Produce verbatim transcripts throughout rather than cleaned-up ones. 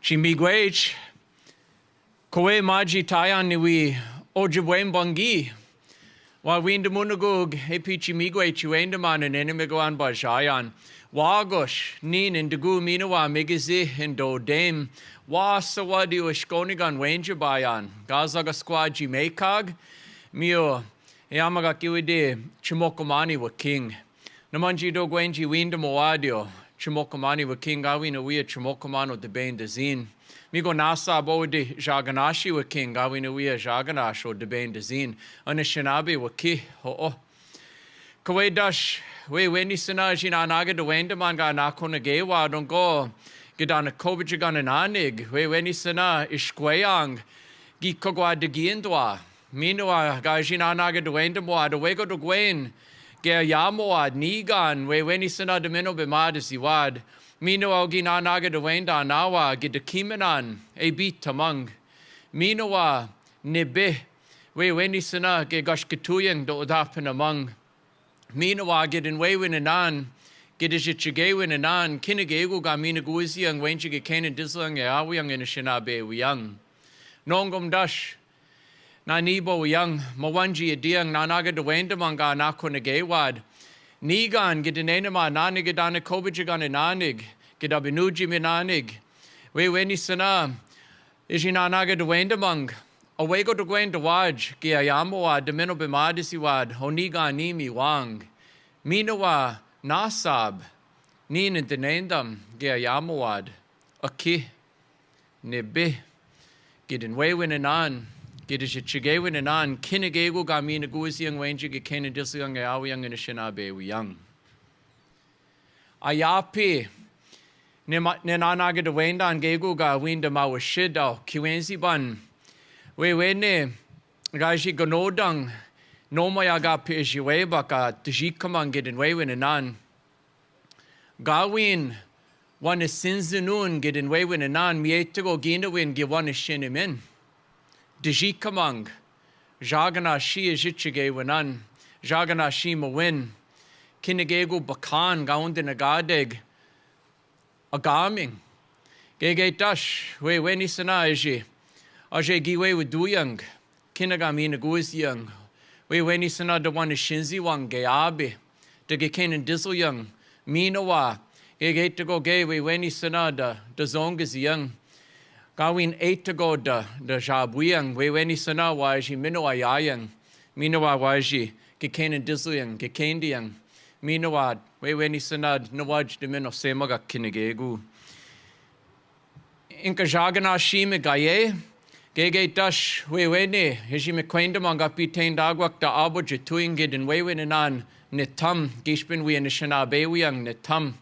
Tsimigwech. Kowe maji tayan ni wi ojibwe mbangí. Wa windimuna gug epi tsimigwech i wendima ni nenemigoan ba jayan. Wa gosh, ni nindigu mina wa migizi hindo dem. Wa sawadi wa shkonigan wenji bayan. Gaza gaskwaji mekag. Miyo, e amaga kiwidi chimokomani wa king. Namanji do gwenji windima wadio, chimokomani wa king gawina wia chimokomano debendezin. Migo nasa bodi jaganashi wa king gawina wia jaganasho debendezin. Ana shinabi wa ki, ho o. Kawe dash, we weni sana jinanaga de wenda manga nako na gewa dongo. Gidana kobijigan nanig, we weni sana ishkweyang. Gi kogwa de giendwa. Mino a ga jinanaga de wenda moa de wego de gwen. Ge yamo a nigan we weni sana de meno be mad is iwad. Mino a ginanaga de wenda nawa ge de kimenan e bit among. Mino a nebe we weni sana ge gash ketuyang do dapin among. Mino a ge den we winanan ge de jige winanan kinege gu ga mino guzi ang wenji ge kenen dizlang e awi ang ina shinabe wi ang. Nongom dash. Na nibo yang mawanji idiyang nanaga de wenda manga nako na gewad. Nigan gidinena ma nanig idana kobijigan nanig gidabinuji mi nanig. We weni sana iji nanaga de wenda mang. Awego de gwenda waj gi ayamo wa de meno be madisi wad ho nigan ni mi wang. Mino wa nasab. Ni nindenendam gi ayamo wad. Aki. Nebe. Gidin we winanan. Gidin jige winanan kinege gu ga mi naguzi ang wenji ge kenen dizlang e awi ang ina shinabe wi ang. Ayapi. Nenanaga de wenda ang gegu ga winda ma washida kiwenzi ban. We wene gaji ganodang. Noma ya ga pi iji we baka de jikamang gidin we winanan. Gawin wana sinzinun gidin we winanan mi etigo gina win gi wana shinimin. De jikamang. Jaganashi iji jige winan. Jaganashi mawin. Kinege gu bakan gawin de nagadeg. Agaming. Gege dash we weni sana iji. Aje gi we waduyang. Kinaga mi naguzi yang. We weni sana de wana shinzi wang ge abi. De ge kenen dizl yang. Mino wa. Gege tigo ge we weni sana de zongazi yang. Gawin etigo de jabwi yang. We weni sana wa iji mino wa yayang. Mino wa wa iji ge kenen dizl yang ge kendi yang. Mino wa we weni sana nawaj de mino semaga kinege gu. Inka jaganashi mi gaye. Gege dash we wene iji mi kwenda manga pitenda agwak da abo jituyang gidin we winanan. Nitam gishbin we inishanabe we ang nitam.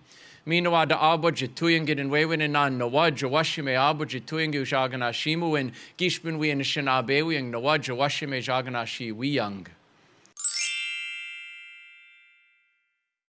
Mino wa da abo jituyang gidin we winanan nawaj awashi me abo jituyang gi jaganashi mawin gishbin we inishanabe we ang nawaj awashi me jaganashi we ang.